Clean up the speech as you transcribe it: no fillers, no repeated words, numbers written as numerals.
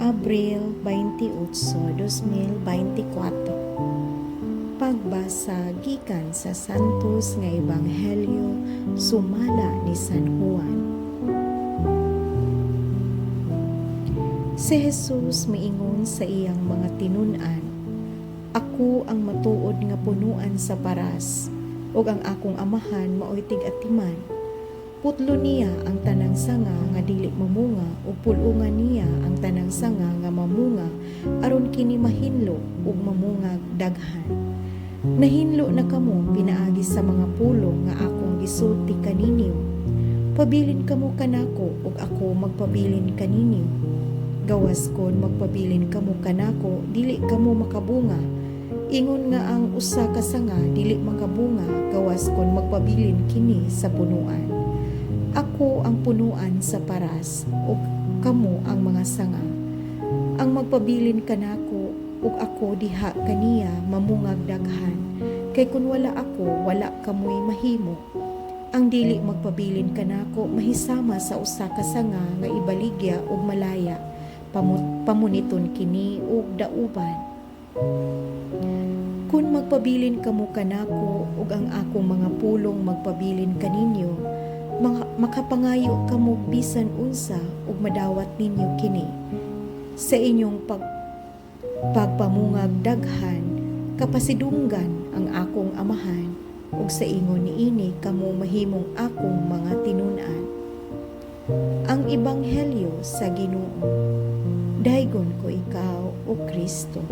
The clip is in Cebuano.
Abril 28, 2024. Pagbasa gikan sa Santos nga Ebanghelyo sumala ni San Juan. Si Jesus miingon sa iyang mga tinun-an, "Ako ang matuod nga punuan sa paras, ug ang akong Amahan maoy tig-atiman. Putlo niya ang tanang sanga nga dili mamunga ug pul-ungan niya ang tanang sanga nga mamunga aron kini mahinlo ug mamungag daghan. Nahinlo na kamo pinaagi sa mga pulong nga akong gisulti kaninyo. Pabilin kamo kanako ug ako magpabilin kaninyo. Gawas kon magpabilin kamo kanako, dili kamo makabunga. Ingon nga ang usa ka sanga dili makabunga gawas kon magpabilin kini sa punuan. Ako ang punuan sa paras ug kamo ang mga sanga. Ang magpabilin kanako ug ako diha kaniya mamungag daghan, kay kun wala ako, wala kamoy mahimo. Ang dili magpabilin kanako mahisama sa usa ka sanga nga ibaligya ug malaya, pamuniton kini ug dauban. Kun magpabilin kamo kanako ug ang akong mga pulong magpabilin kaninyo, makapangayo kamo bisan unsa ug madawat ninyo kini. Sa inyong pagpamungag daghan, kapasidunggan ang akong Amahan ug sa ingon niini kamo mahimong akong mga tinun-an." Ang Ebanghelyo sa Ginoo. Daygon ko ikaw, o Kristo.